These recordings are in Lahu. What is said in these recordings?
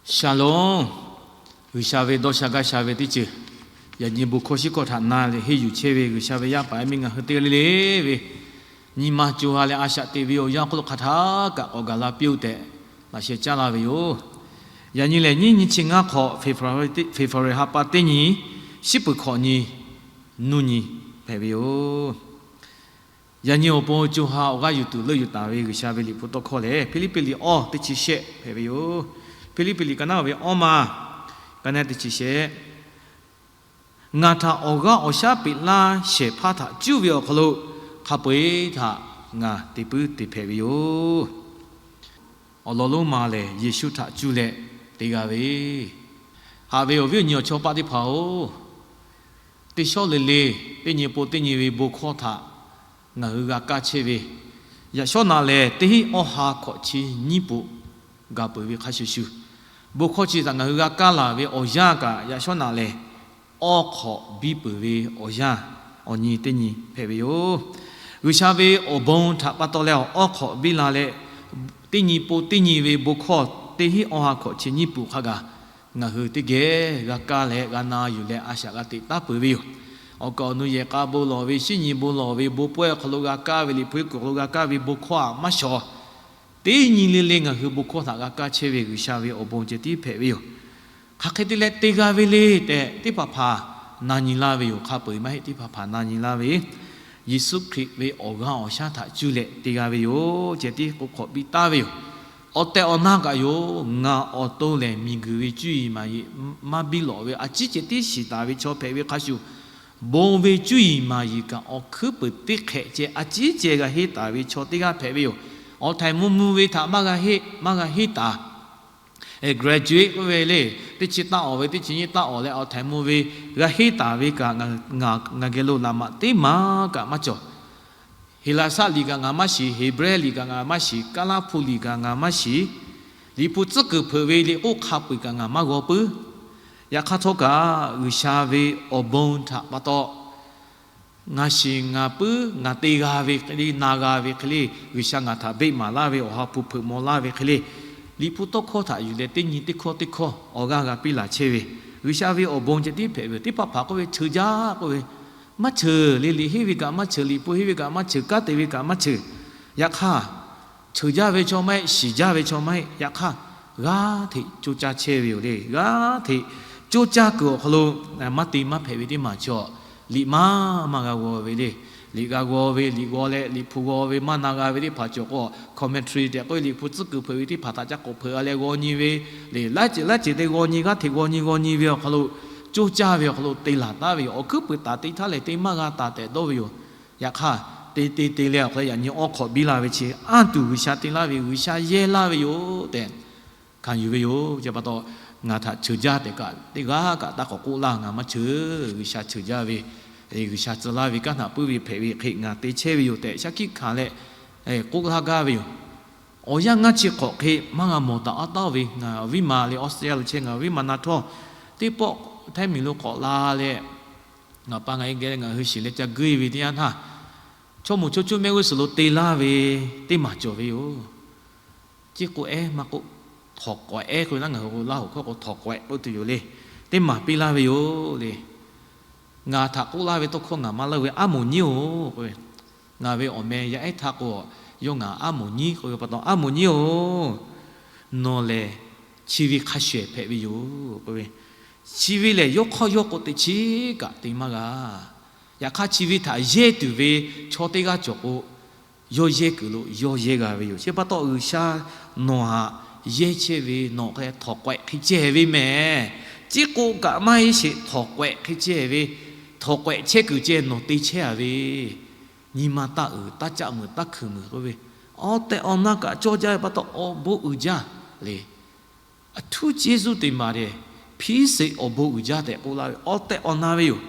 Shalom. G'uiˬsha ve dawˇ sha gaˇ sha ve teˇ ceuˬ, yaꞈ nyi bon hkawˇ shiˉ hkawˇ htaꞈ na leh henˇ yuˬ chehˇ ve G'uiˬsha ve yaˇ paˍ yaˇ miˇ ngaˬ hui teˇ g'aˇ le le ve, nyi ma co ha leh a shaꞈ teꞈ ve awˬ yanˇ hk'oˆ lo hk'aˬ htaˇ kaꞈ k'awꞈ gaˬ la piˇ-oˆ tehꞈ laꞈ sheh caˇ laˇ ve yoˬ. Yaꞈ nyi lehˬ, nyiˇ nyi chi ngaˇ hk'awꞈ, February ha pa teˇ nyi, shiˉ peuˬ hkawꞈ nyi, nuˇ nyi hpehꞈ ve yoˬ. Yaꞈ nyi awˬ pon co ha awˬ g'aˇ yuˬ tuˬ leuˆ yuˬ taˍ ve G'uiˬsha ve liꞈ hpu tawˇ hkawˇ lehˬ, Hpiˇliˇpiˆ liꞈ awˇ teˇ chi shehˆ hpehꞈ ve yoˬ. Hpiˇliˇpiˆ liꞈ ka naˉ ve awˇ ma, ka naˉ teˇ chi shehˆ. Ngaˬ htaꞈ awˬ g'aˇ awˬ shaˉ peꞈ laˇ shehˍ hpaˇ htaꞈ cuˇ ve awˬ hk'aw lo, hk'a peu-eˬ htaꞈ ngaˬ te puiˉ te hpehꞈ ve yoˬ. Awˬ lawn lonˉ ma lehˬ, Yeˍsuˆ htaꞈ cuˇ leh te g'a ve. Haꞈ ve awˬ viˉ awˬ nyi awˬ chawˇ paˆ teˇ hpaˍ-oˬ, teˇ shawˉ le le, teˇ nyi po teˇ nyi ve bon hkawˇ htaꞈ ngaˬ hui g'a kaˇ chehˇ ve, yaꞈ shawˉ naꞈ lehˬ, teˇ hinˉ awˇ ha hkawꞈ chi nyiˇ puˍ gaˬ peuˬ ve hk'a shuˍ shuˍ, bon hkawˇ chi htaꞈ ngaˬ hui g'a kaˇ laˬ ve awˬ yanˇ kaꞈ, yaꞈ shawˉ naꞈ lehˬ, awˇ hk'awꞈ biˇ peuˬ ve awˬ yanˇ awˬ nyi teˇ nyi hpehꞈ ve yoˬ. G'uiˬsha ve awˬ bon htaꞈ pa taw leh awˬ awˇ hk'awꞈ biˇ la leh, teˇ nyi po teˇ nyi ve bon hkawˇ teˇ hinˉ awˇ ha hkawꞈ chi nyiˇ puˍ hk'a gaˬ ngaˬ hui teˇ geh g'a kaˇ leh g'a na yuˬ leh a shaꞈ g'a teꞈ taˉ peuˬ ve yoˬ. Awˬ kaˍ awˬ nu yehˬ k'a bon lawˬ ve, shinˉ nyi bon lawˬ ve, bon pawehˇ awˬ hk'aw lo g'a kaˇ ve, liꞈ hpu kuiˬ awˬ hk'aw lo g'a kaˇ ve bon hkawˇ aꞈ maˇ shawˍ. Teˇ nyi le le ngaˬ hui bon hkawˇ htaꞈ g'a kaˇ chehˇ ve G'uiˬsha ve awˬ bon ceh tiˉ hpehꞈ ve yoˬ. Hk'aˬ hk'e te leh te g'a ve le tehꞈ, teˇ hpaˍ hpaˍ na nyi laˇ ve yoˬ. Hk'a peu-eˬ maˇ heˆ, teˇ hpaˍ hpaˍ na nyi laˇ ve, Yeˍsuˆ Hkriꞈ ve awˬ g'aˇ awˬ shaˉ htaꞈ cuˇ leh te g'a ve yoˬ ceh tiˉ k'oˆ hk'awꞈ biˇ taˍ ve yoˬ. Awˬ tehˬ awˬ na kaꞈ yoˬ. Ngaˬ awˬ to lehˬ, miˬguiˬ ve cuˇ yiˍ maˍ yiˍ maˇ biˇ lawꞈ ve, a ciˉ ceh tiˉ shiˍ taˍ ve chaw hpehꞈ ve hk'a shuˍ, bon ve cuˇ yiˍ maˍ yiˍ kaꞈ awˬ hkuiˉ peuˬ teˇ hk'ehꞈ ceh a ciˉ ceh g'a henˇ taˍ ve chaw teˇ g'aˇ hpehꞈ ve yoˬ. Awˬ htaiˍ mvuh mvuh ve htaꞈ maˇ g'a henˇ, maˇ g'a henˇ taˍ. Graduate k'oˆ ve le, teˇ chi taˇ awˍ ve, teˇ chi nyiˇ taˇ awˍ leh awˬ htaiˍ mvuh ve g'a henˇ taˍ ve kaꞈ, ngaˬ geh lo laꞈ maꞈ teˇ maˬ kaꞈ maˇ cawˬ. Heˍlaˍsaˆ liꞈ kaꞈ ngaˬ maˇ shiˍ, Heˍbrehˇ liꞈ kaꞈ ngaˬ maˇ shiˍ, Kaˇlaˇhpu liꞈ kaꞈ ngaˬ maˇ shiˍ, liꞈ hpu tcuhˉ kuiˬ hpeuꞈ ve liꞈ k'oˆ hk'a peu-eˬ kaꞈ ngaˬ maˇ g'aw puiˉ. Yaꞈ hk'aˇ htawˇ kaꞈ, G'uiˬsha ve awˬ bon htaꞈ pa taw, ngaˬ shiˍ ngaˬ puiˉ ngaˬ te g'a ve hk'e le, na g'a ve hk'e le, G'uiˬsha ngaˬ htaꞈ beˆ maˍ laˇ ve, Awˬ ha hpu hpeuꞈ maw laˇ ve hk'e le, liꞈ hpu tawˇ hkawˇ htaꞈ yuˬ leh teˇ nyi teˇ hkawˇ teˇ hkawˇ awˬ g'aˇ g'a piˇ laˬ chehˇ ve, G'uiˬsha ve awˬ bon ceh tiˉ hpehꞈ ve yoˬ. Teˇ hpaˍ hpaˍ k'oˆ ve, cheuˬ jaˇ k'oˆ ve, maˇ cheuˬ le. Liꞈ henˇ ve kaꞈ maˇ cheuˬ, liꞈ hpu henˇ ve kaꞈ maˇ cheuˬ, kanˉ te ve kaꞈ maˇ cheuˬ. Yaꞈ hk'aˇ, cheuˬ jaˇ ve chaw maˇ heˆ, shiˍ jaˇ ve chaw maˇ heˆ. Yaꞈ hk'aˇ, g'aˇ hteꞈ coˇ caˇ chehˇ ve yoˬ le. G'aˇ hteꞈ coˇ caˇ kuiˬ awˬ hk'aw lo maˇ te maˇ hpehꞈ ve teˇ maˬ chaw, liꞈ maˇ maˇ g'a g'aw ve le. Liꞈ g'a g'aw ve, liꞈ g'aw leh liꞈ hpu g'aw ve maˇ na g'a ve teˇ hpaˍ cawˬ k'o, commentary tehꞈ k'oˆ ve, liꞈ hpu tcuhˉ kuiˬ hpeuꞈ ve teˇ hpaˍ htaꞈ ca k'awꞈ hpeuꞈ a leh g'aw nyi ve le. Laiˉ ceuˬ laiˉ ceuˬ te g'aw nyi, g'aˇ hteꞈ g'aw nyi g'aw nyi ve awˬ hk'aw lo, coˇ caˇ ve awˬ hk'aw lo te laˬ taˉ ve yoˬ. Awˬ hkuiˉ peuˬ taˍ te htaˇ lehˬ, te maˇ g'a taˍ tehꞈ dawˇ ve yoˬ. Yaꞈ hk'aˇ, te te te leh awˬ hk'aw lo yaꞈ nyi awˇ hk'awꞈ biˇ laˇ ve chi, anˇ tuˬ G'uiˬsha te laˇ ve, G'uiˬsha yehˇ laˇ ve yoˬ tehꞈ hkanˍ yuˬ ve yoˬ. Chi pa taw, ngaˬ htaꞈ cheuˬ jaˇ tehꞈ kaꞈ teˇ g'aˇ kaꞈ taˇ k'awꞈ k'oˆ laˇ. Ngaˬ maˇ cheuˬ. G'uiˬsha cheuˬ jaˇ ve, G'uiˬsha tcuh laˇ ve kanˉ htaꞈ puiˉ ve hpehꞈ ve hk'e ngaˬ te chehˇ ve yoˬ tehꞈ shaˉ hkiˆ hkanˍ leh k'oˆ laˇ gaˇ ve yoˬ. Awˬ yanˇ ngaˇ chi hk'awꞈ hk'e maˇ g'a mawˬ daꞈ a taˉ-o ve, ngaˬ viˉ ma leh Australia lo chehˇ, ngaˬ viˉ ma na htawˇ, teˇ pawˆ Htaiˇ miˬ lo k'awꞈ la leh, ngaˬ pa ngaˬ e geh ngaˬ hui shiˍ leh ca guˇ e ve teˇ yanˇ htaˇ, chaw moˍ chaw cuˇ mehˆ g'uˇ suhˍ lo te laˇ ve teˇ maˬ cawˬ ve yoˬ. Ciˉ k'oˆ ehˉ maˇ k'oˆ, htawnˍ k'awehꞈ ehˉ k'oˆ ve naˉ, ngaˬ hui Laˇ hoꞈ hkawˇ k'o htawnˍ k'awehꞈ k'oˆ tuˬ yoˬ le. Teˇ maˬ piˇ laˇ ve yoˬ le. Ngaˬ htaꞈ k'oˆ laˇ ve tawˇ hkawˇ ngaˬ maˇ leuˆ ve, aˉ moˍ nyiˉ-oˬ k'oˆ ve, ngaˬ ve awˬ meh yaˇ ehˉ htaˇ k'o, yawˇ ngaˬ aˉ moˍ nyiˉ k'oˆ ve pa taw, aˉ moˍ nyiˉ-oˬ, nawˬ lehˬ chi ve hk'a shuˍ ehˍ hpehꞈ ve yoˬ k'oˆ ve, chi ve lehˬ yawˇ hk'awˇ yawˇ k'o teꞈ chiˉ kaꞈ te maˇ g'a. Yaꞈ hk'aˇ, chi ve htaꞈ yehˇ tuˬ ve chaw teˇ g'aˇ cawˬ k'o, yawˇ yehˇ kuiˬ lo yawˇ yehˇ g'a ve yoˬ. Chi pa taw, G'uiˬsha nawˬ htaꞈ yehˇ chehˇ ve, nawˬ hk'e htawnˍ k'awehꞈ hk'e ceh ve mehˍ. Ciˉ k'oˆ kaꞈ maˇ heˆ sheˍ, htawnˍ k'awehꞈ hk'e ceh ve, htawnˍ k'awehꞈ chehˇ kuiˬ ceh nawˬ te chehˇ a ve, nyi ma taˇ uiˍ, taˇ caˆ muiˬ, taˇ hkuiˬ muiˬ k'oˆ ve, awˬ tehˬ awˬ na kaꞈ cawˇ jaˇ ve pa taw awˬ bon uiˍ jaˇ le. အထူးကျေးဇူးတင်ပါတယ်, ဖြေးစေ awˬ bon uiˍ jaˇ tehꞈ k'oˆ laˇ ve awˬ tehˬ awˬ na ve yoˬ.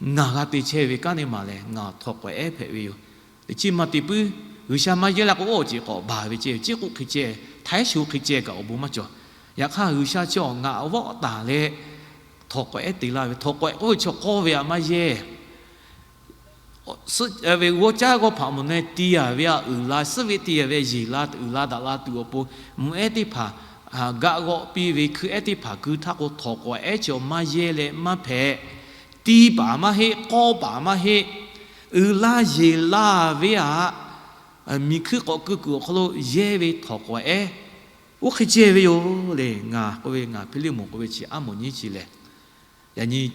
Ngaˬ g'a te chehˇ ve kanˉ teˇ maˬ lehˬ, ngaˬ htawnˍ k'awehꞈ ehˉ hpehꞈ ve yoˬ. Teꞈ chiˉ maˇ te puiˉ, G'uiˬsha maˇ yehˇ laˇ k'o, oˇ awˬ ceˬ k'awꞈ baˬ ve ceh, ciˉ k'oˆ hk'e ceh, htaiˉ sho hk'e ceh kaꞈ awˬ bon maˇ cawˬ. Yaꞈ hk'aˇ, G'uiˬsha chi awˬ ngaˬ a vawˆ taˍ leh, htawnˍ k'awehꞈ ehˉ te laˇ ve, htawnˍ k'awehꞈ k'oˆ ve chaw k'awˇ ve aꞈ maˇ yehˇ. Suhˆ ve g'awˇ caˉ g'awˇ hpaꞈ mawˬ na ti a ve aꞈ uiˍ la, suhˆ ve ti a ve yeˬ la uiˍ la daꞈ la tuˬ awˬ pon, mvuhˇ ehˉ teˇ hpaˍ gaˆ g'awˆ piˇ ve hkui ehˉ teˇ hpaˍ gu htaˇ k'o, htawnˍ k'awꞈ ehˉ chi awˬ maˇ yehˇ leh maˇ hpehꞈ. Tiˇ paˍ maˇ heˆ, k'awˇ paˍ maˇ heˆ, uiˍ laˇ yeˬ laˇ ve aꞈ, miˬ hkui k'awꞈ keu kuiˬ awˬ hk'aw lo yehˇ ve htawnˍ k'awꞈ ehˉ, oˇ hk'e ceh ve yoˬ le. Ngaˬ k'oˆ ve, ngaˬ Hpiˇliˇmonˍ k'oˆ ve chi aˉ moˍ nyiˇ chi lehˬ, yaꞈ nyi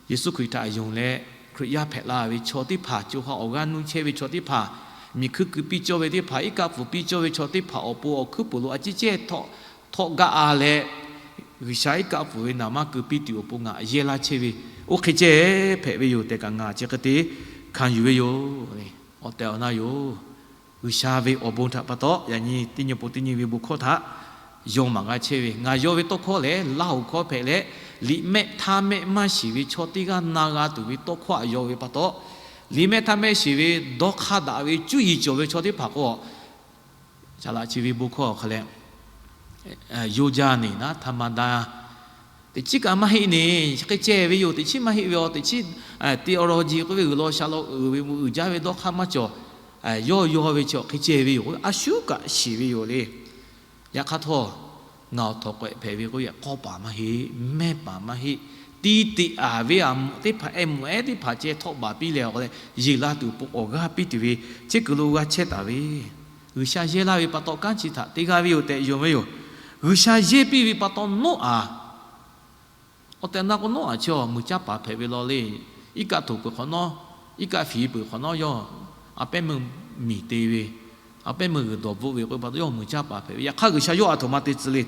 Yeˍsuˆ Hkriꞈ htaꞈ yonˍ leh Hkriꞈ yaˇ hpehꞈ la ve chaw teˇ hpaˍ, co ha awˬ g'aˇ nuˇ chehˇ ve chaw teˇ hpaˍ, miˬ hkui keu piˇ cawˇ ve teˇ hpaˍ, iˉ kaˆ pfuhˍ piˇ cawˇ ve chaw teˇ hpaˍ awˬ pon awˬ hkuiˉ puiˍ lo a ciˉ cehˇ htawˆ gaˆ a leh, G'uiˬsha iˉ kaˆ pfuhˍ ve naˍ manˇ keu piˇ tuˬ awˬ pon ngaˬ yehˇ laˇ chehˇ ve, oˇ hk'e ceh hpehꞈ ve yoˬ tehꞈ kaꞈ ngaˬ chi hk'e te hkanˍ yuˬ ve yoˬ. Awˬ tehˬ awˬ na yoˬ. G'uiˬsha ve awˬ bon htaꞈ pa taw, yaꞈ nyi teˇ nyi pon teˇ nyi ve bon hkawˇ htaꞈ yaw maˍ g'a chehˇ ve, ngaˬ yaw ve tawˇ hkawˇ lehˬ, laˇ hoꞈ hkawˇ hpehꞈ leh, liꞈ mehˆ htaˇ mehˆ maˇ shiˍ ve chaw teˇ g'aˇ na g'a tuˬ ve tawˇ hkawˇ htaꞈ yaw ve pa taw, liꞈ mehˆ htaˇ mehˆ shiˍ ve dawˇ hk'aˇ daꞈ ve cuˇ yiˍ cawˬ ve chaw teˇ hpaˍ k'o, Saˍ laꞈ chi ve bon hkawˇ awˬ hk'a leh, yoˇ jaˇ neˬ naˉ htaˇ ma daˇ. Teꞈ chiˉ kaꞈ maˇ heˆ neˬ, hk'e ceh ve yoˬ. Teꞈ chiˉ maˇ heˆ ve aˬ, teꞈ chiˉ theology k'oˆ ve g'uiˬ law sha law uiˍ ve, uiˍ jaˇ ve dawˇ hk'aˇ maˇ cawˬ, yawˇ yaw ve chi awˬ hk'e ceh ve yoˬ. A shuˉ kaꞈ shiˍ ve yoˬ le. Yaꞈ hk'aˇ htawˇ, ngaˬ awˬ htawnˍ k'awehꞈ hpehꞈ ve k'oˆ ve, k'awˇ paˍ maˇ heˆ, mehˇ paˍ maˇ heˆ, tiˇ teꞈ aˍ ve aˬ mvuhꞈ teˇ hpaˍ, ehˉ mvuhꞈ ehˉ teˇ hpaˍ ceh htawˆ baˬ piˇ leh awˬ hk'a leh, yeˬ la tuˬ awˬ pon awˬ g'aˇ piˇ tuˬ ve, chehˇ kuiˬ lo g'a chehˇ taˍ ve, G'uiˬsha yehˇ laˇ ve pa taw kanˉ chi htaꞈ te g'a ve yoˬ tehꞈ yonˍ ve yoˬ. G'uiˬsha yehˇ piˇ ve pa taw Noˉaꞈ, awˬ tehˬ awˬ na k'o Noˉaꞈ chi awˬ muiˬ caˇ paˍ hpehꞈ ve law le. Iˉ kaˆ htoꞈ peuˬ hk'awꞈ nawˉ, iˉ kaˆ fiˍ peuˬ hk'awꞈ nawˉ yawˇ a pehˉ meuˇ miˬ te ve, a pehˉ meuˇ g'uiˬ dawˬ bvuhˆ ve k'oˆ ve pa taw yawˇ muiˬ caˇ paˍ hpehꞈ ve. Yaꞈ hk'aˇ G'uiˬsha yawˇ a htoꞈ ma te tcuh le.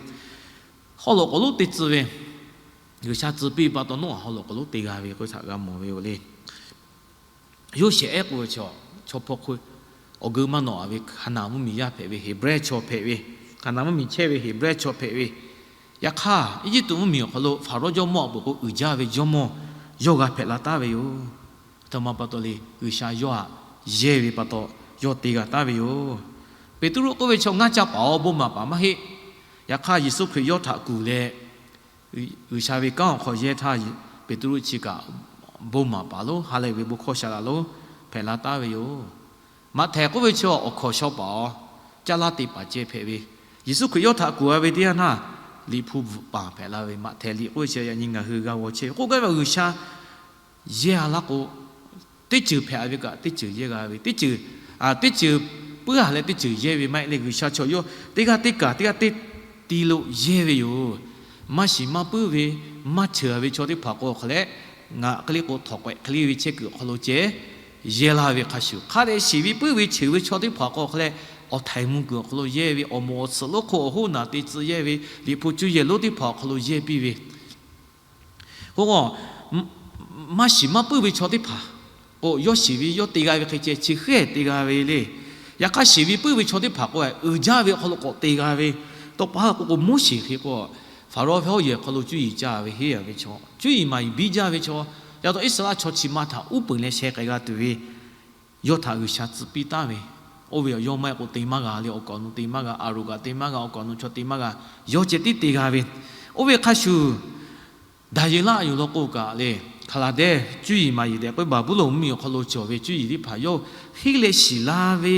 Haw loꞈ k'awꞈ lonˉ te tcuh ve, G'uiˬsha tcuh piˇ ve pa taw Noˉaꞈ haw loꞈ k'awꞈ lonˉ te g'a ve k'oˆ htaꞈ g'a mawˬ ve yoˬ le. Yoˇsehꞈ ehˉ k'oˆ ve chaw, chaw hpawˇ hk'oˆ awˬ geu maˇ nawꞈ a ve Hkaˍnanˍ mvuhˇmiˬ yaˇ hpehꞈ ve Heˍbrehˇ chaw hpehꞈ ve, Hkaˍnanˍ mvuhˇmiˬ chehˇ ve Heˍbrehˇ chaw hpehꞈ ve. Yaꞈ hk'aˇ, Eˇjiˇtuꞈ mvuhˇmiˬ awˬ hk'aw lo Hpaˍrawˇ jawˇmawˇ awˬ pon k'o uiˍ jaˇ ve jawˇmawˇ yawˇ g'a hpehꞈ la taˍ ve yoˬ. Aˬ htoꞈ ma pa taw le, G'uiˬsha yawˇ htaꞈ yehˇ ve pa taw yawˇ te g'a taˍ ve yoˬ. Peˍtruˆ k'oˆ ve chaw ngaˇ caˇ paˍ-oˬ, bon maˍ paˍ maˇ heˆ. Yaꞈ hk'aˇ, Yeˍsuˆ Hkriꞈ yawˇ htaꞈ kuˬ leh G'uiˬsha ve kanˉ awˬ hk'aw yehˇ htaˇ, Peˍtruˆ chi kaꞈ bon maˍ paˍ lonˉ, ha lehˬ ve bon hkawˇ sha laꞈ lonˉ hpehꞈ la taˍ ve yoˬ. Maꞈhtehˍ k'oˆ ve chi awˬ hkawnˍ shaw paˍ-oˬ, caˇ laˇ te paˍ ceh hpehꞈ ve, Yeˍsuˆ Hkriꞈ yawˇ htaꞈ kuˬ a ve teˇ yanˇ htaˇ, liꞈ hpu bvuhꞈ paˍ hpehꞈ la ve Maꞈhtehˍ liꞈ k'oˆ ve chi yaꞈ nyi ngaˬ hui g'a g'aw chehˇ ve k'oˆ gaˇ ve G'uiˬsha yehˇ a laˇ k'o, teˇ ceuˬ hpehꞈ ve kaꞈ teˇ ceuˬ yehˇ g'a ve, teˇ ceuˬ, teˇ ceuˬ puiˉ a leh teˇ ceuˬ yehˇ ve maˇ heˆ le. G'uiˬsha chaw yawˇ teˇ g'aˇ teˇ kaˬ teˇ g'aˇ teˇ ti lo yehˇ ve yoˬ. Maˇ shiˍ maˇ puiˉ ve, maˇ cheuˬ ve chaw teˇ hpaˍ k'o hk'a leh, ngaˬ hk'e le k'o htawnˍ k'awehꞈ hk'e le ve chehˇ kuiˬ awˬ hk'aw lo ceh yehˇ laˇ ve hk'a shuˍ, hk'a dehꞈ shiˍ ve puiˉ ve cheuˬ ve chaw teˇ hpaˍ k'o hk'a leh, awˬ htaiˍ mvuh kuiˬ awˬ hk'aw lo yehˇ ve, awˬ moˍ awˬ tsuhꞈ lonˉ hk'oˆ awˬ hoˉ naˬ te tcuh yehˇ ve, liꞈ hpu cuˇ yehˬ lonˉ teˇ hpaˍ awˬ hk'aw lo yehˇ piˇ ve k'o, maˇ shiˍ maˇ puiˉ ve chaw teˇ hpaˍ k'o, yawˇ shiˍ ve yawˇ te g'a ve hk'e ceh chi hk'e te g'a ve le. Yaꞈ hk'aˇ, shiˍ ve puiˉ ve chaw teˇ hpaˍ k'o, uiˍ jaˇ ve awˬ hk'aw lo k'awꞈ te g'a ve. Tawˇ pa k'o k'o, Moˉseˍ hk'e k'o, Hpaˍrawˇ ve hawˉ yehˬ awˬ hk'aw lo cuˇ yiˍ caˇ ve heˆ a ve chaw, cuˇ yiˍ maˍ yiˍ biˇ jaˇ ve chaw, yaꞈ taw Iˉsaˍreˍlaˆ chaw chi ma htaꞈ uˉ peunˍ leh sheh k'ai g'a tuˬ ve, yawˇ htaꞈ G'uiˬsha tcuh piˇ taˍ ve. Oˇ ve awˬ yawˇ maˇ heˆ k'o te maˇ g'a le. Awˬ kaˍ awˬ nu te maˇ g'a, Aˍronˍ kaꞈ te maˇ g'a, awˬ kaˍ awˬ nu chaw te maˇ g'a. Yawˇ ceh tiˉ te g'a ve. Oˇ ve hk'a shuˍ, Daˍyeˍlaˆ yoˬ law k'o kaꞈ le, Hkaˍlaˍdehˇ cuˇ yiˍ maˍ yiˍ tehꞈ k'oˆ ve Baˍbuˍlonˍ mvuhˇmiˬ awˬ hk'aw lo cawˬ ve cuˇ yiˍ teˇ hpaˍ yawˇ henˇ leh shiˍ la ve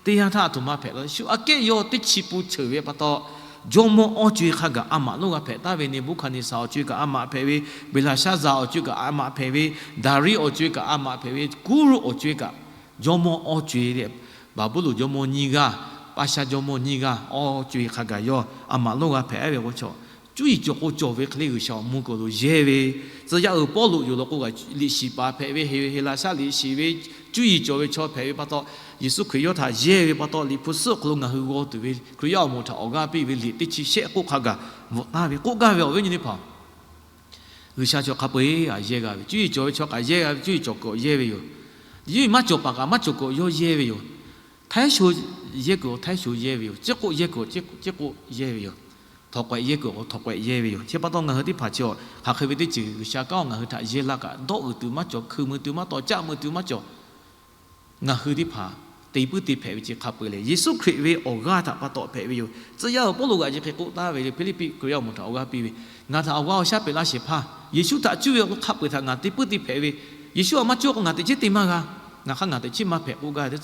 teˇ yanˇ htaˇ, aˬ htoꞈ ma hpehꞈ la shu aꞈ kehˉ yawˇ teˇ chi pun cheuˬ ve pa taw, jawˇmawˇ awˬ co-e hk'a gaˬ a maꞈ lonˉ g'a hpehꞈ taˍ ve, Neˍbuˆhkaˍneˍsaˍ awˬ co-e kaꞈ a maꞈ hpehꞈ ve, Beˍlaˍshaˇzaˍ awˬ co-e kaꞈ a maꞈ hpehꞈ ve, Daˍriˆ awˬ co-e kaꞈ a maꞈ hpehꞈ ve, Kuˉruˆ awˬ co-e kaꞈ jawˇmawˇ awˬ co-e leh, Baˍbuˍlonˍ jawˇmawˇ nyiˇ g'aˇ, Paˇshaˆ jawˇmawˇ nyiˇ g'aˇ awˬ co-e hk'a gaˬ yawˇ a maꞈ lonˉ g'a hpehꞈ ve k'o, chaw cuˇ yiˍ cawˬ k'o cawˬ ve hk'e le G'uiˬsha awˬ mvuh kuiˬ lo yehˇ ve. Tcuh yaˇ uiˍ Pawˇluꞈ yoˬ law k'o kaꞈ, liꞈ shiˍ paˍ hpehꞈ ve, Heˍlaˍsaˆ liꞈ shiˍ ve cuˇ yiˍ cawˬ ve chaw hpehꞈ ve pa taw, Yeˍsuˆ Hkriꞈ yawˇ htaꞈ yehˇ ve pa taw, liꞈ hpu suhˉ awˬ hk'aw lo ngaˬ hui g'aw tuˬ ve Hkriꞈ yaˇ awˬ moˍ htaꞈ awˬ g'aˇ piˇ ve liꞈ teˇ chi shehˆ k'oˆ hk'a gaˬ bvuhꞈ taˍ ve k'oˆ gaˇ ve awˬ viˉ nyi teˇ hpaˍ, G'uiˬsha chaw hk'a peu-eˬ a yehˇ g'a ve, cuˇ yiˍ cawˬ ve chaw kaꞈ yehˇ g'a ve, cuˇ yiˍ cawˬ kuiˬ yehˇ ve yoˬ. Cuˇ yiˍ maˇ cawˬ paˍ kaꞈ maˇ cawˬ kuiˬ yawˇ yehˇ ve yoˬ. Htaiˉ sho yehˇ kuiˬ htaiˉ sho yehˇ ve yoˬ. Ciˉ k'oˆ yehˇ kuiˬ ciˉ k'oˆ yehˇ ve yoˬ. Htawnˍ k'awehꞈ yehˇ kuiˬ htawnˍ k'awehꞈ yehˇ ve yoˬ. Chi pa taw ngaˬ hui teˇ hpaˍ chi hk'aˬ hk'e ve teˇ ceuˬ G'uiˬsha kanˉ ngaˬ hui htaꞈ yehˇ laˇ kaꞈ, dawˆ uiˍ tuˬ maˇ cawˬ, hkui mui tuˬ maˇ cawˬ, caˆ mui tuˬ maˇ cawˬ. Ngaˬ hui teˇ hpaˍ te puiˉ te hpehꞈ ve chi hk'a peu-eˬ lehˬ, Yeˍsuˆ Hkriꞈ ve awˬ g'aˇ htaꞈ pa taw hpehꞈ ve yoˬ. Tcuh yaˇ awˬ Pawˇluꞈ g'aꞈ chi hk'e k'oˆ taˍ ve le, Hpiˇliˇpiˆ Hkriꞈ yaˇ awˬ moˍ htaꞈ awˬ g'aˇ piˇ ve, Ngaˬ htaꞈ awˬ g'aˇ awˬ shaˉ pehꞈ laˇ shehˍ hpaˇ, Yeˍsuˆ htaꞈ cuˇ ve awˬ hk'aw hk'a peu-eˬ htaꞈ ngaˬ te puiˉ te hpehꞈ ve, Yeˍsuˆ htaꞈ maˇ cuˇ k'o ngaˬ teꞈ chiˉ te maˇ g'a, ngaˬ hk'aˇ ngaˬ teꞈ chiˉ maˇ hpehꞈ k'oˆ gaˇ ve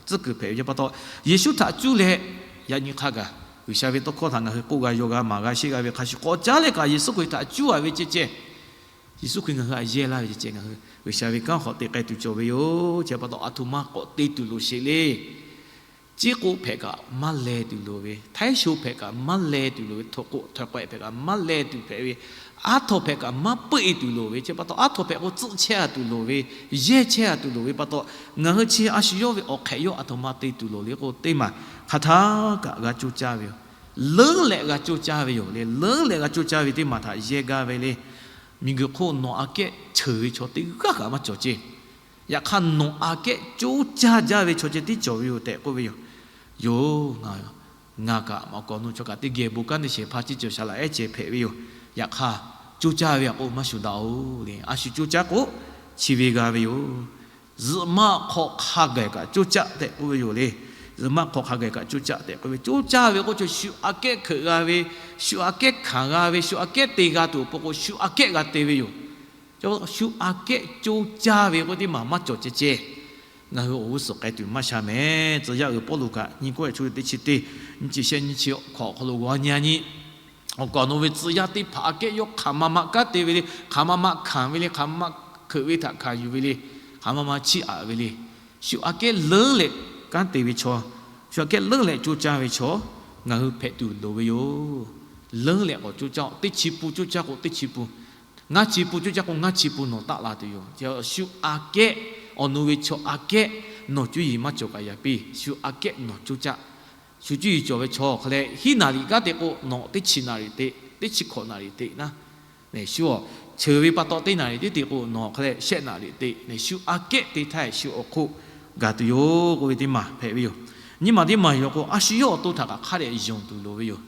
tcuh kuiˬ hpehꞈ ve pa taw, Yeˍsuˆ htaꞈ cuˇ leh yaꞈ nyi hk'a gaˬ G'uiˬsha ve tawˇ hkawˇ htaꞈ ngaˬ hui k'oˆ g'a yaw g'a maˍ g'a sheˆ g'a ve hk'a shuˍ, k'awꞈ caˉ leh kaꞈ Yeˍsuˆ Hkriꞈ htaꞈ cuˇ a ve ceh ceh, Yeˍsuˆ Hkriꞈ ngaˬ hui htaꞈ yehˇ laˇ ve ceh ceh ngaˬ hui G'uiˬsha ve kanˉ hk'aw te k'ai tuˬ cawˬ ve yoˬ. Chi pa taw, aˬ htoꞈ ma k'awꞈ te tuˬ loˍ sheˍ le. Ciˉ k'oˆ hpehꞈ kaꞈ maˇ leh tuˬ loˍ ve, htaiˉ sho hpehꞈ kaꞈ maˇ leh tuˬ loˍ ve, htoꞈ k'oꞈ htawˬ k'awehꞈ hpehꞈ kaꞈ maˇ leh tuˬ hpehꞈ ve, aˉ htaw hpehꞈ kaꞈ maˇ peuˆ e tuˬ loˍ ve, chi pa taw aˉ htaw hpehꞈ k'o tcuhˆ chehˇ a tuˬ loˍ ve, yehˇ chehˇ a tuˬ loˍ ve pa taw, ngaˬ hui chi a shu yawˇ ve awˬ hk'ehꞈ yawˇ aˬ htoꞈ ma te tuˬ loˍ le k'o, teˇ maˬ hk'aˬ htaˇ kaꞈ g'a coˇ caˇ ve yoˬ. Leuˉ leh g'a coˇ caˇ ve yoˬ le. Leuˉ leh g'a coˇ caˇ ve teˇ maˬ htaꞈ yehˇ gaˇ ve le. Miˬguiˬ hk'oˆ nawˬ aꞈ kehˉ ceuˬ ve chaw teˇ g'aˇ kaꞈ maˇ cawˬ ceˇ. Yaꞈ hk'aˇ, nawˬ aꞈ kehˉ coˇ caˇ jaˇ ve chaw ceh tiˉ cawˬ ve yoˬ tehꞈ k'oˆ ve yoˬ. Yoˬ, ngaˬ kaꞈ awˬ kaˍ awˬ nu chaw kaꞈ teˇ geh bon kanˉ teˇ shehˍ hpaˇ ciˉ cawˬ shaˍ laꞈ ehˉ ceh hpehꞈ ve yoˬ. Yaꞈ hk'aˇ, coˇ caˇ ve aꞈ k'o maˇ shuˍ daꞈ oˬ le. A shu coˇ caˇ k'o, chi ve g'a ve yoˬ. Zuhꞈ maˆ hk'aw hk'a gaˬ kaꞈ coˇ caˇ tehꞈ k'oˆ ve yoˬ le. Zuhꞈ maˆ hk'aw hk'a gaˬ kaꞈ coˇ caˇ tehꞈ k'oˆ ve, coˇ caˇ ve k'o, chaw shu aꞈ kehˉ hkeuꞈ g'a ve, shu aꞈ kehˉ hkanˍ g'a ve, shu aꞈ kehˉ te g'a tuˬ awˬ pon k'o, shu aꞈ kehˉ g'a te ve yoˬ. Shu aꞈ kehˉ coˇ caˇ ve k'o, teˇ maˬ maˇ cawˬ ceh ceh. Ngaˬ hui awˬ g'uˇ suhˍ k'ai tuˬ maˇ sha mehˍ. Tcuh yaˇ uiˍ Pawˇluꞈ kaꞈ nyi k'oˆ ve, chaw teˇ chi teˇ, nyi chi shehˆ nyi chi hk'awꞈ awˬ hk'aw lo g'a nyi nyi, awˬ kaˍ awˬ nu ve tcuh yaˇ teˇ hpaˍ aꞈ kehˉ yawˇ hk'aˬ ma ma kanˉ te ve le, hk'aˬ ma ma hkanˍ ve le, hk'aˬ ma ma hkeuꞈ ve htaꞈ hkanˍ yuˬ ve le, hk'aˬ ma ma chiˇ aꞈ ve le. Shu aꞈ kehˉ leuˉ leh kanˉ te ve chaw, shu aꞈ kehˉ leuˉ leh coˇ caˇ ve chaw, ngaˬ hui hpehꞈ tuˬ loˍ ve yoˬ. Leuˉ leh k'awꞈ coˇ caˇ, teˇ chi pun coˇ caˇ k'o teˇ chi pun, ngaˇ chi pun coˇ caˇ k'o ngaˇ chi pun nawˬ taˆ la tuˬ yoˬ. Shu aꞈ kehˉ, awˬ nu ve chaw aꞈ kehˉ nawˬ cuˇ yiˍ maˇ cawˬ kaꞈ yaꞈ piˇ, shu aꞈ kehˉ nawˬ coˇ caˇ. Shu cuˇ yiˍ cawˬ ve chaw hk'a leh hiˉ naˍ riˍ kanˉ te k'o, nawˬ teˇ chi naˍ riˍ te, teˇ chi hkawꞈ naˍ riˍ te naˉ, shu cheuˬ ve pa taw teˇ naˍ riˍ tiˉ te k'o, nawˬ hk'a leh shehˆ naˍ riˍ te, shu aꞈ kehˉ te htaˇ shu awˬ hk'oˆ gaˬ tuˬ yoˬ k'oˆ ve teˇ maˬ hpehꞈ ve yoˬ. Nyiˇ maˬ teˇ maˬ yoˬ k'o, a shu yawˇ awˬ to htaꞈ kaꞈ hk'a dehꞈ yonˍ tuˬ loˍ ve yoˬ.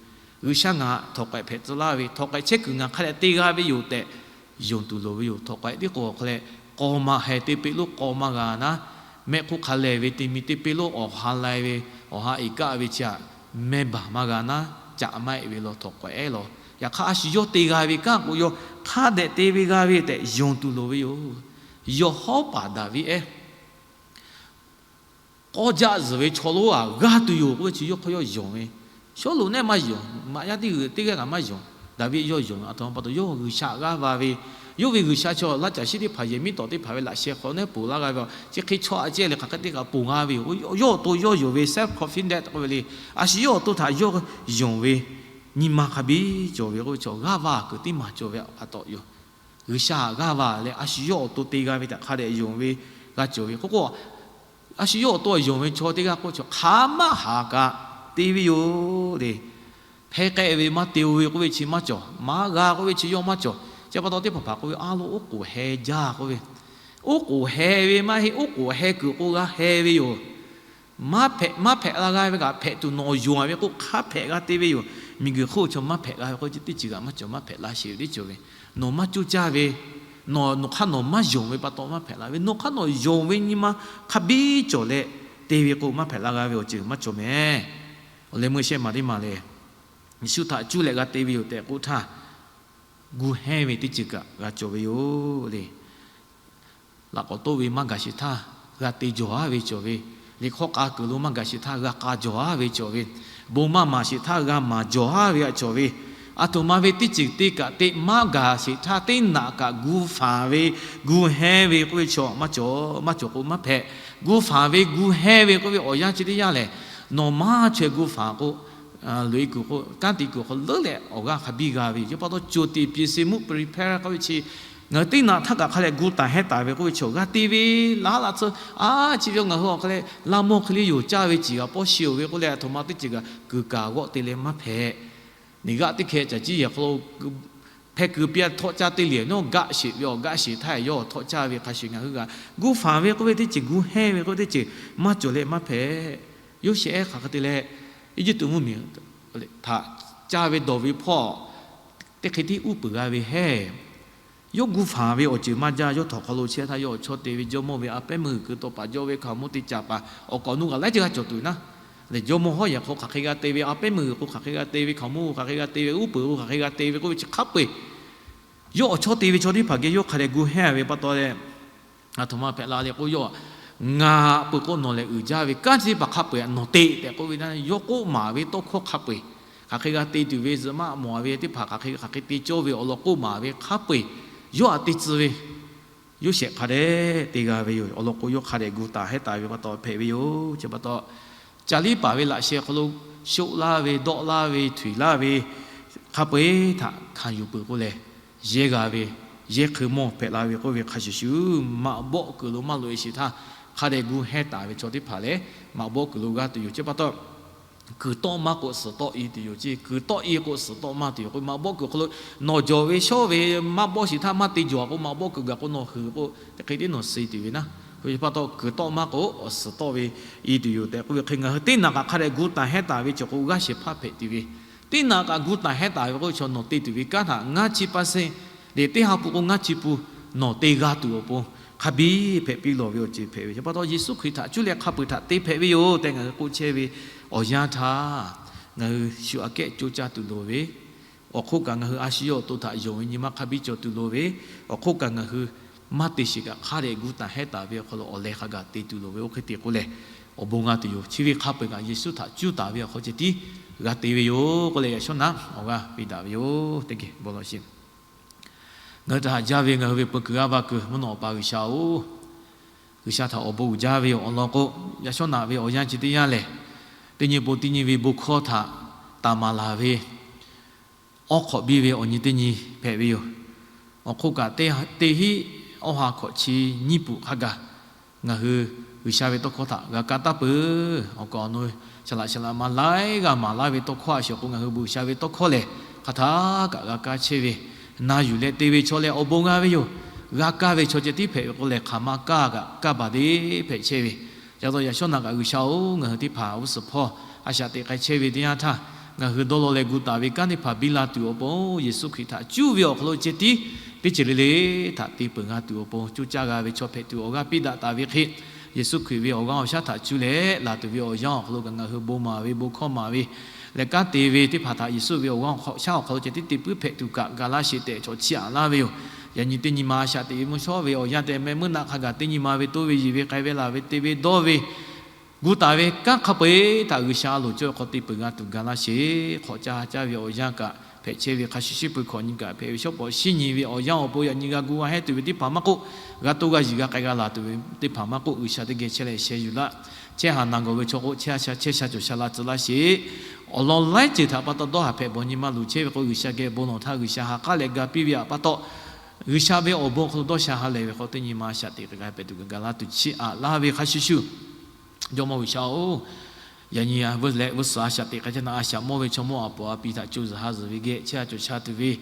G'uiˬsha ngaˬ htaꞈ htawꞈ k'awehꞈ hpehꞈ tcuh laˇ ve, htawꞈ k'awehꞈ chehˇ kuiˬ ngaˬ hk'a dehꞈ te g'a ve yoˬ tehꞈ yonˍ tuˬ loˍ ve yoˬ. Htawꞈ k'awehꞈ tiˉ k'o hk'a leh, k'aw ma heh te peꞈ lonˉ k'aw maˇ g'a naˉ, mehˆ hk'oˆ hk'a lehˬ ve te mi te peꞈ lonˉ awˬ ha lai ve, awˬ ha iˍ kaˆ ve chi aꞈ, mehˇ baˬ maˇ g'a naˉ, caꞈ maˇ eꞈ ve law htawꞈ k'awehꞈ ehˉ law. Yaꞈ hk'aˇ, a shu yawˇ te g'a ve kanˉ k'o, yawˇ hk'a dehꞈ te ve g'a ve tehꞈ yonˍ tuˬ loˍ ve yoˬ. Yawˬ hawˉ paˍ Daˍviˆ ehˉ k'awˇ jaˆ zuhˬ ve chaw lonˉ aꞈ g'a tuˬ yoˬ k'oˆ ve chi yawˇ hk'aw yawˇ yonˍ ve. Sawˉluꞈ nehˆ maˇ yonˍ, maꞈ yaˇ teˇ g'uiˬ teˇ g'aˇ kaꞈ maˇ yonˍ. Daˍviˆ yawˇ yonˍ ve aˬ htoꞈ ma pa taw, yawˇ G'uiˬsha g'aˇ va ve, yawˇ ve G'uiˬsha chaw laˇ caˬ shiˉ teˇ hpaˍ yehˬ miˉ tawˍ teˇ hpaˍ ve laꞈ sheh hk'aw nehˉ ponˬ laˇ g'a ve, chi hk'e chaw aꞈ ceh leh hk'aˬ hk'e te kaꞈ ponˬ g'a ve yoˬ. Yawˇ awˬ to yawˇ yonˍ ve self confident k'oˆ ve le. A shu yawˇ awˬ to htaꞈ yawˇ yonˍ ve nyi ma hk'a biˇ cawˬ ve k'oˆ ve chaw g'aˇ va kuiˬ teˇ maˬ cawˬ ve pa taw yoˬ. G'uiˬsha g'aˇ va leh a shu yawˇ awˬ to te g'a ve htaꞈ hk'a dehꞈ yonˍ ve g'a cawˬ ve k'oˆ k'o, a shu yawˇ awˬ to yonˍ ve chaw teˇ g'aˇ k'oˆ ve chaw hk'aˬ maˇ haˍ kaꞈ te ve yoˬ le. Hpehˇ k'ai ve maˇ te-o ve k'oˆ ve chi maˇ cawˬ. Maˇ g'a k'oˆ ve chi yawˇ maˇ cawˬ. Chi pa taw teˇ hpaˍ hpaˍ k'oˆ ve, a lo oˉ k'oˍ heh jaˇ k'oˆ ve, oˉ k'oˍ heh ve maˇ heˆ, oˉ k'oˍ heh kuiˬ k'o g'a heh ve yoˬ. Maˇ hpehꞈ, maˇ hpehꞈ la g'a ve kaꞈ hpehꞈ tuˬ nawˬ yonˍ a ve k'o hk'a hpehꞈ g'a te ve yoˬ. Miˬguiˬ hk'oˆ chaw maˇ hpehꞈ g'a ve k'o, teˇ ceuˬ kaꞈ maˇ cawˬ, maˇ hpehꞈ la sheˍ ve teˇ ceuˬ ve. Nawˬ maˇ coˇ caˇ ve, nawˬ, nawˬ hk'aˇ nawˬ maˇ yonˍ ve pa taw maˇ hpehꞈ la ve. Nawˬ hk'aˇ nawˬ yonˍ ve nyi ma hk'a biˇ cawˬ leh te ve k'o, maˇ hpehꞈ la g'a ve awˬ ceuˬ maˇ cawˬ mehˍ. Awˬ leh meuˇ shehˆ maˬ teˇ maˬ lehˬ, Yeˍsuˆ htaꞈ cuˇ leh g'a te ve yoˬ tehꞈ k'oˆ htaˇ, gu hehnˇ ve teˇ ceuˬ kaꞈ g'a cawˬ ve yoˬ le. Laꞈ k'awꞈ toˆ ve maˇ gaˬ sheˍ htaˇ, g'a te jawˬ aˉ ve cawˬ ve, liꞈ hk'awˇ k'a kuiˬ lo maˇ gaˬ sheˍ htaˇ g'a k'a jawˬ aˉ ve cawˬ ve, bon maˇ maˍ sheˍ htaˇ g'a maˍ jawˬ aˉ ve aꞈ cawˬ ve, aˬ htoꞈ ma ve teˇ ceuˬ te kaꞈ te maˇ gaˬ sheˍ htaˇ teˇ naꞈ kaꞈ gu fanˍ ve, gu hehnˇ ve k'oˆ ve chaw maˇ cawˬ, maˇ cawˬ k'o maˇ hpehꞈ. Gu fanˍ ve gu hehnˇ ve k'oˆ ve awˬ yanˇ chi teˇ yanˇ lehˬ, nawˬ maˇ chaweh gu fanˍ k'o, loꞈ-e kuiˬ k'o, kanˉ te kuiˬ hk'aw leuˉ leh awˬ g'aˇ hk'a biˇ g'a ve yoˬ. Chi pa taw co te piˇ se muˆ pari hpehˇ k'oˆ ve chi, ngaˬ hui teˇ naꞈ htaˇ kaꞈ hk'a leh gu taˍ hehnˇ taˍ ve k'oˆ ve chi awˬ g'aˇ te ve, laˇ haˉ laˇ tsuhˇ a chi ve ngaˬ hui awˬ hk'a leh laˇ mawˇ hk'e le yoˬ, caˇ ve ciˬ g'a pawˇ shi-oˬ ve k'oˆ leh, aˬ htoꞈ ma teˇ ceuˬ kaꞈ kuiˬ kaꞈ g'awˆ te leh maˇ hpehꞈ. Neˬ g'aˆ teˇ hkeh caˬ ciˇ yehˬ hk'aw lo hpehˇ keu piˇ a htawˆ caˇ te le nawˉ gaˆ sheˍ ve, awˬ gaˆ sheˍ htaˇ yawˇ awˬ htawˆ caˇ ve hk'a shuˍ ngaˬ hui g'a gu fanˍ ve k'oˆ ve teˇ ceuˬ, gu hehnˇ ve k'oˆ ve teˇ ceuˬ maˇ cawˬ leh maˇ hpehꞈ. Yoˇsehꞈ ehˉ hk'aˬ hk'e te leh, Eˇjiˇtuꞈ mvuhˇmiˬ htaꞈ caˇ ve dawˬ ve hpawˇ teˇ hk'e tiˉ uˉ peunˍ g'a ve hehˉ. Yawˇ gu fanˍ ve awˬ ceuˬ maˇ jaˇ. Yawˇ htawnˍ hk'aw lo chehˇ htaˇ yawˇ awˬ chawˇ te ve jawˇmawˇ ve a pehˉ meuˇ g'uiˬ keu taw paˍ jawˇ ve hkaoˍmonˇ te caˍ paˍ awˬ kawꞈ nu g'aꞈ laiˉ ceuˬ g'a cawˬ tuˬ naˉ. Lehˬ, jawˇmawˇ hawˉ yehˬ hk'aw hk'aˬ hk'e g'a te ve, a pehˉ meuˇ g'uiˬ k'o hk'aˬ hk'e g'a te ve, hkaoˍmonˇ k'o hk'aˬ hk'e g'a te ve, uˉ peunˍ k'o hk'aˬ hk'e g'a te ve k'oˆ ve chi hk'a peu-eˬ, yawˇ awˬ chawˇ te ve chaw teˇ hpaˍ geh yawˇ hk'a dehꞈ gu hehnˇ ve pa taw leh, aˬ htoꞈ ma hpehꞈ la le k'o, yawˇ ngaˬ peuˬ k'o nawˬ lehˬ uiˍ jaˇ ve kanˉ chi teˇ hpaˍ hk'a peu-eˬ nawˬ te tehꞈ k'oˆ ve, yawˇ k'oˆ maˍ ve tawˇ hkawˇ hk'a peu-eˬ hk'aˬ hk'e g'a te tuˬ ve zuhꞈ maˆ mawˬ ve teˇ hpaˍ hk'aˬ hk'e hk'aˬ hk'e te cawˇ ve awˬ lawn k'oˆ maˍ ve hk'a peu-eˬ yawˇ htaꞈ te tcuh ve, yawˇ shehˍ hk'a dehꞈ te g'a ve yoˬ. Awˬ lawn k'o, yawˇ hk'a dehꞈ gu taˍ hehˉ taˍ ve pa taw hpehꞈ ve yoˬ. Chi pa taw, ca liˉ paˍ ve laꞈ sheh hk'aw lo shoˆ laˇ ve, dawˆ laˇ ve, htuiˍ laˇ ve, hk'a peu-eˬ htaꞈ hkanˍ yuˬ peuˬ k'o lehˬ, yehˇ g'a ve, yehˇ hk'eun mawˇ hpehꞈ la ve k'oˆ ve hk'a shuˍ shuˍ, maꞈ bawˆ kuiˬ lo maˇ loꞈ-e sheˍ htaˇ, hk'a dehꞈ gu hehˉ taˍ ve chaw teˇ hpaˍ lehˬ, maꞈ bawˆ kuiˬ lo g'aˇ tuˬ yoˬ. Chi pa taw, kuiˬ tawˆ maˇ k'o, suhˍ tawˆ i tuˬ yoˬ. Chi kuiˬ tawˆ i k'o, suhˍ tawˆ maˇ tuˬ yoˬ k'o, maꞈ bawˆ kuiˬ hk'aw lo nawˬ jawˬ ve shawˉ ve maˇ bawˆ sheˍ htaˇ maˇ te jawˬ k'o, maꞈ bawˆ kuiˬ gaˬ k'o nawˬ huiˍ k'o, teˇ hk'e tiˉ nawˬ suh tuˬ ve naˉ. Chi pa taw, kuiˬ tawˆ maˇ k'o, awˬ suhˍ tawˆ ve i tuˬ yoˬ tehꞈ k'oˆ ve hk'e, ngaˬ hui teˇ naꞈ kaꞈ hk'a dehꞈ gu taˍ hehˉ taˍ ve cawˬ k'o, g'aˇ shehˍ hpaˇ hpehꞈ tuˬ ve, teˇ naꞈ kaꞈ gu taˍ hehˉ taˍ ve k'oˆ ve chaw, nawˬ te tuˬ ve kanˉ htaꞈ ngaˇ chi pa sehˉ leh teˇ ha hpu k'o ngaˇ chi pun nawˬ te g'a tuˬ awˬ pon hk'a biˇ hpehꞈ piˇ lawˬ ve awˬ ceuˬ hpehꞈ ve. Chi pa taw, Yeˍsuˆ Hkriꞈ htaꞈ cuˇ leh hk'a peu-eˬ htaꞈ te hpehꞈ ve yoˬ tehꞈ ngaˬ hui k'oˆ chehˇ ve awˬ yanˇ htaˇ, ngaˬ hui shu aꞈ kehˉ coˇ caˇ tuˬ loˍ ve, awˬ hk'oˆ kaꞈ ngaˬ hui a shu yawˇ awˬ to htaꞈ yonˍ ve nyi ma hk'a biˇ cawˬ tuˬ loˍ ve, awˬ hk'oˆ kaꞈ ngaˬ hui maˇ te sheˍ kaꞈ hk'a dehꞈ gu taˍ hehˉ taˍ ve awˬ hk'aw lo awˬ leh hk'a gaˬ te tuˬ loˍ ve. Oˇ hk'e te k'o lehˬ, awˬ bon g'a tuˬ yoˬ. Chi ve hk'a peu-eˬ kaꞈ Yeˍsuˆ htaꞈ cuˇ taˍ ve awˬ hk'aw ceh tiˉ g'a te ve yoˬ k'oˆ leh, yaꞈ shawˉ naꞈ awˬ g'aˇ piˇ daꞈ ve yoˬ. Teˇ geh bon lawˬ sheˍ. Ngaˬ hui htaꞈ haꞈ jaˇ ve ngaˬ hui ve peu kuiˬ g'aˇ va kuiˬ mvuhˇ naw Awˬ pa G'uiˬsha-oˬ, G'uiˬsha htaꞈ awˬ bon uiˍ jaˇ ve yoˬ. Awˬ lawn k'o, yaꞈ shawˉ naꞈ ve awˬ yanˇ chi teˇ yanˇ lehˬ, teˇ nyi po teˇ nyi ve bon hkawˇ htaꞈ taˍ maˍ laˬ ve awˉ hk'awꞈ biˇ ve awˬ nyi teˇ nyi hpehꞈ ve yoˬ. Awˬ hk'oˆ kaꞈ, teˇ hinˉ awˇ ha hkawꞈ chi nyiˇ puˍ hk'a gaˬ ngaˬ hui G'uiˬsha ve tawˇ hkawˇ htaꞈ g'a kaˇ taˉ peuˬ. Awˬ kaˍ awˬ nu shaˍ laꞈ shaˍ laꞈ ma laiˉ g'aˇ maˍ laˇ ve tawˇ hkawˇ a shuˍ k'o, ngaˬ hui bon G'uiˬsha ve tawˇ hkawˇ lehˬ hk'aˬ htaˇ kaꞈ g'a kaˇ chehˇ ve, na yuˬ leh te ve chaw leh awˬ bon g'a ve yoˬ. G'a kaˇ ve chaw ceh tiˉ hpehꞈ ve k'o lehˬ, hk'aˬ ma kaˇ kaꞈ kaˇ baˬ deˇ hpehꞈ chehˇ ve. Ca taw yaꞈ shawˉ naꞈ kaꞈ G'uiˬsha-oˬ, ngaˬ hui teˇ hpaˍ g'uˇ suhˍ hpawˇ a shaꞈ teꞈ k'ai chehˇ ve teˇ yanˇ htaˇ, ngaˬ hui dawˇ law leh gu taˍ ve kanˉ teˇ hpaˍ biˇ la tuˬ awˬ pon, Yeˍsuˆ Hkriꞈ htaꞈ cuˇ ve awˬ hk'aw lo ceh tiˉ teˇ ceuˬ le le htaꞈ te peuˬ g'a tuˬ awˬ pon, coˇ caˇ g'a ve chaw hpehꞈ tuˬ awˬ g'aˇ piˇ daꞈ taˍ ve hk'e, Yeˍsuˆ Hkriꞈ ve awˬ g'aˇ awˬ shaˉ htaꞈ cuˇ leh laˬ tuˬ ve awˬ yanˇ awˬ hk'aw lo kaꞈ, ngaˬ hui bon maˍ ve, bon hkawˇ maˍ ve leh kanˉ te ve teˇ hpaˍ htaꞈ Yeˍsuˆ ve awˬ g'aˇ awˬ shaˉ awˬ hk'aw lo ceh tiˉ te puiˉ hpehꞈ tuˬ kaꞈ ga laˇ sheˍ tehꞈ chaw chiˇ aꞈ laˇ ve yoˬ. Yaꞈ nyi teˇ nyi ma a shaꞈ teꞈ ve mvuhˇ shawˉ ve awˬ yanˇ tehꞈ, mehˆ meuˇ naˆ hk'a gaˬ teˇ nyi ma ve toˇ ve yiˬ ve k'ai ve laˬ ve te ve dawˇ ve gu taˍ ve kanˉ hk'a peu-eˬ htaꞈ G'uiˬsha a loˍ cawˇ ve hk'aw te peuˬ g'a tuˬ ga laˇ sheˍ. Hk'awꞈ caˇ caˇ ve awˬ yanˇ kaꞈ hpehꞈ chehˇ ve hk'a shuˍ shuˍ, peuˬ hkawꞈ nyi kaꞈ hpehꞈ ve, shawˉ pawˍ shiˉ nyi ve awˬ yanˇ awˬ pon yaꞈ nyi g'a gu g'a hehˉ tuˬ ve teˇ hpaˍ maˇ k'oˆ, g'a toˇ g'a yiˬ g'a k'ai g'a laˬ tuˬ ve teˇ hpaˍ maˇ k'oˆ, G'uiˬsha teˇ geh chehˇ leh sheh yuˬ laˇ. Chehˇ haˍ naˬ gawˬ ve chaw k'o, chehˇ sha chehˇ sha cawˬ sha la tcuh laˇ sheˍ. Awˬ lawn laiˉ ceuˬ htaꞈ pa taw dawˇ haˍ hpehꞈ bawˬ nyi ma luˬ chehˇ ve k'o, G'uiˬsha geh bon lawˬ htaˇ G'uiˬsha ha k'aˉ leh ga piˇ ve htaꞈ pa taw, G'uiˬsha ve awˬ bon hk'aw lo dawˇ sha ha lehˬ ve hk'aw teˇ nyi ma a shaꞈ teꞈ k'ai pehꞈ tuˬ ga laˇ tuˬ chiˇ aꞈ laˇ ve hk'a shuˍ shuˍ, Jawˇmawˇ G'uiˬsha-oˬ, yaꞈ nyi leh g'uˇ suhˍ a shaꞈ teꞈ k'ai chehˇ na a shaꞈ mawˇ ve chaw mawˇ a pawˍ a pi htaꞈ co zuhˬ ha zuhˬ ve geh chehˇ a cawˬ sha tuˬ ve,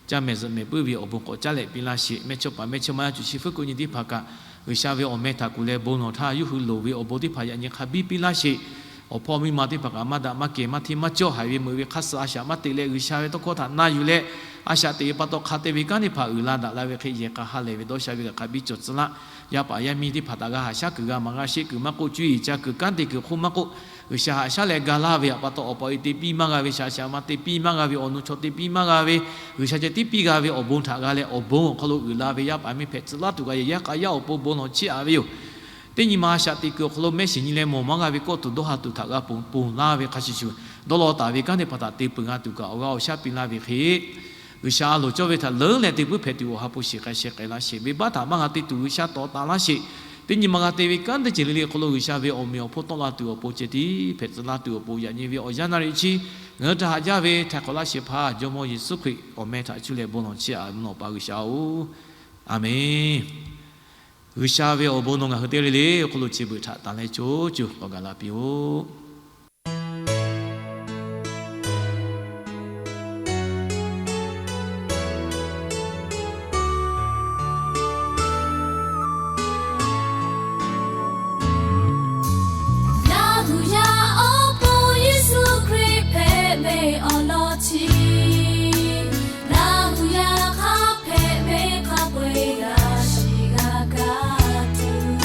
caˇ mehˍ zuhꞈ mehˍ puiˉ ve awˬ bon k'awꞈ caˉ leh piˇ laˇ sheˍ. Mehˇchawˇ paˍ mehˇchawˇma yaˇ cuˬ chi fuˉ kuꞈ nyi teˇ hpaˍ kaꞈ, G'uiˬsha ve awˬ meh htaꞈ kuˬ leh bon lawˬ htaˇ, yawˇ hui loˍ ve awˬ bon teˇ hpaˍ yaꞈ nyi hk'a biˇ piˇ laˇ sheˍ. Awˬ hpawˇ miˇ ma teˇ hpaˍ kaꞈ maˇ daꞈ maˇ kehˬ maˇ hteˇ maˇ cawˇ haiˬ ve meuꞈ ve hk'aˇ suh a shaꞈ maˇ teꞈ leh, G'uiˬsha ve tawˇ hkawˇ htaꞈ na yuˬ leh a shaꞈ teꞈ ve pa taw hk'a te ve kanˉ teˇ hpaˍ uiˍ la daꞈ la ve hk'e yehˬ k'a ha lehˬ ve dawˇ sha ve kaꞈ hk'a biˇ cawˬ tcuh laˇ. Yaˇ paˍ yaˇ miˇ teˇ hpaˍ htaꞈ g'a haꞈ shaˉ kuiˬ g'a maˍ g'a sheˆ kuiˬ maˇ k'oˆ, cuˇ yiˍ ca kuiˬ kanˉ te kuiˬ hk'oˆ maˇ k'oˆ, G'uiˬsha haꞈ shaˉ leh ga laˇ ve htaꞈ pa taw awˬ pa e te piˇ maˇ g'a ve shaꞈ shaꞈ ma te piˇ maˇ g'a ve awˬ nu chaw te piˇ maˇ g'a ve, G'uiˬsha ceh tiˉ piˇ g'a ve awˬ bon htaꞈ g'a leh awˬ bon awˬ hk'aw lo uiˍ la ve yaˇ paˍ miˇ hpehꞈ tcuh laˇ tuˬ g'a yehˬ yaˇ k'a yaˇ awˬ pon bon lawˬ chiˇ aꞈ ve yoˬ. Teˇ nyi ma a shaꞈ teꞈ kuiˬ awˬ hk'aw lo mehˆ shiˍ nyi leh mawˬ maˇ g'a ve kawˆ tuˬ dawˇ ha tuˬ htaꞈ g'a ponˬ ponˬ laˇ ve hk'a shuˍ shuˍ, dawˇ law taˍ ve kanˉ teˇ hpaˍ htaꞈ te peuˬ g'a tuˬ kaꞈ awˬ g'aˇ awˬ shaˉ piˇ laˇ ve hk'e, G'uiˬsha a loˍ cawˇ ve htaꞈ leuˉ leh te puiˉ hpehꞈ tuˬ awˬ ha hpu shiˍ k'ai sheh k'ai laˇ sheˍ. Venˇbaˆ htaꞈ maˇ g'a te tuˬ G'uiˬsha tawˍ taˍ laˇ sheˍ. Teˇ nyi ma g'a te ve kanˉ teˇ ceuˬ le le hk'aw lo G'uiˬsha ve awˬ meꞈ awˬ hponˇ tawˆ la tuˬ awˬ pon ceh tiˉ hpehꞈ tcuh laˇ tuˬ awˬ pon yaꞈ nyi ve awˬ yanˇ na riꞈ chi ngaˬ hui htaꞈ haꞈ jaˇ ve htaiˍ hk'awꞈ laˇ shehˍ hpaˇ Jawˇmawˇ Yeˍsuˆ Hkriꞈ awˬ meh htaꞈ cuˇ leh bon lawˬ chiˇ aꞈ ve mvuhˇ naw Awˬ pa G'uiˬsha-oˬ, Aˍmenˍ. G'uiˬsha ve awˬ bon nawˬ ngaˬ hui teˇ g'aˇ le le awˬ hk'aw lo chi beuꞈ htaꞈ tanˬ leh co co k'awꞈ gaˬ la piˇ-oˆ. Laˇ huˍ yaˇ awˬ pon Yeˍsuˆ Hkriꞈ hpehꞈ ve awˬ lawn chi, Laˇ huˍ yaˇ hk'a hpehꞈ ve hk'a peu-eˬ g'a shiˍ g'a kaˇ tuˬ,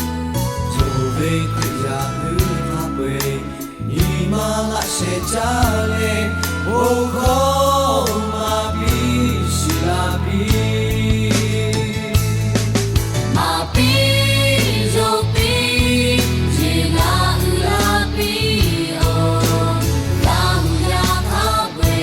yonˍ ve Hkriꞈ yaˇ hui hk'a peu-eˬ nyi ma laꞈ sheh caˇ leh, bon hkawˇ maˍ piˇ shiˍ la piˇ, maˍ piˇ yonˍ piˇ, yeˬ laˇ uiˍ la piˇ-oˬ. Laˇ huˍ yaˇ hk'a peu-eˬ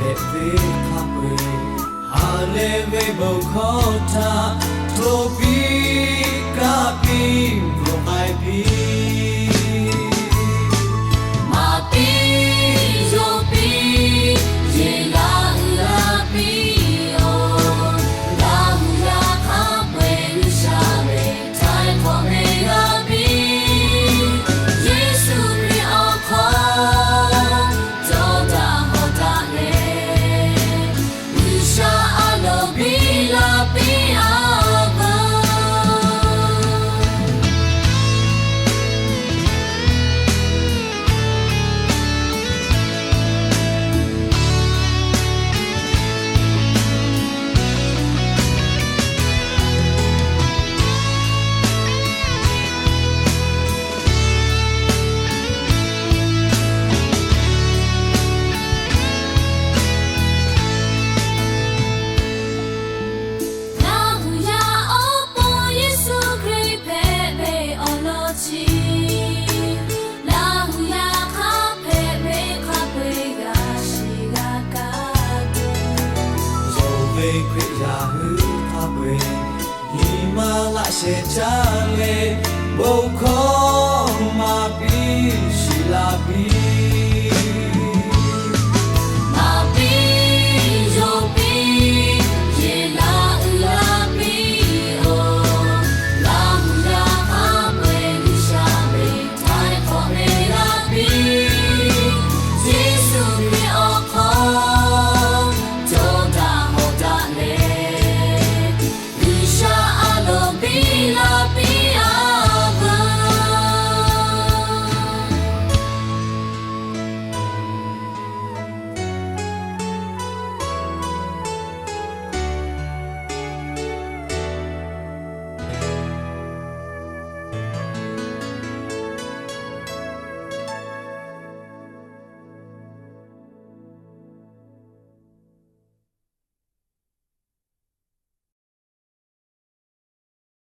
Hpehꞈ ve hk'a peu-eˬ ha leh ve bon hkawˇ htaꞈ hto piˇ kaˇ piˇ bvuhꞈ k'ai piˇ. Maˍ piˇ, yonˍ piˇ, yeˬ laˇ uiˍ la piˇ-oˬ. Laˇ huˍ yaˇ hk'a peu-eˬ G'uiˬsha ve htaiˍ hk'awꞈ ve g'a piˇ. Yeˍsuˆ Hkriꞈ awˬ hk'aw cawˇ daꞈ hawˍ daꞈ leh, G'uiˬsha a loˍ biˇ la piˇ a veuˬ. Laˇ huˍ yaˇ awˬ pon Yeˍsuˆ Hkriꞈ hpehꞈ ve awˬ lawn chi, Laˇ huˍ yaˇ hk'a hpehꞈ ve hk'a peu-eˬ g'a shiˍ g'a kaˇ tuˬ, yonˍ ve Hkriꞈ yaˇ hui hk'a peu-eˬ nyi ma laꞈ shehˍ caˇ leh, bon hkawˇ maˍ piˇ shiˍ la piˇ.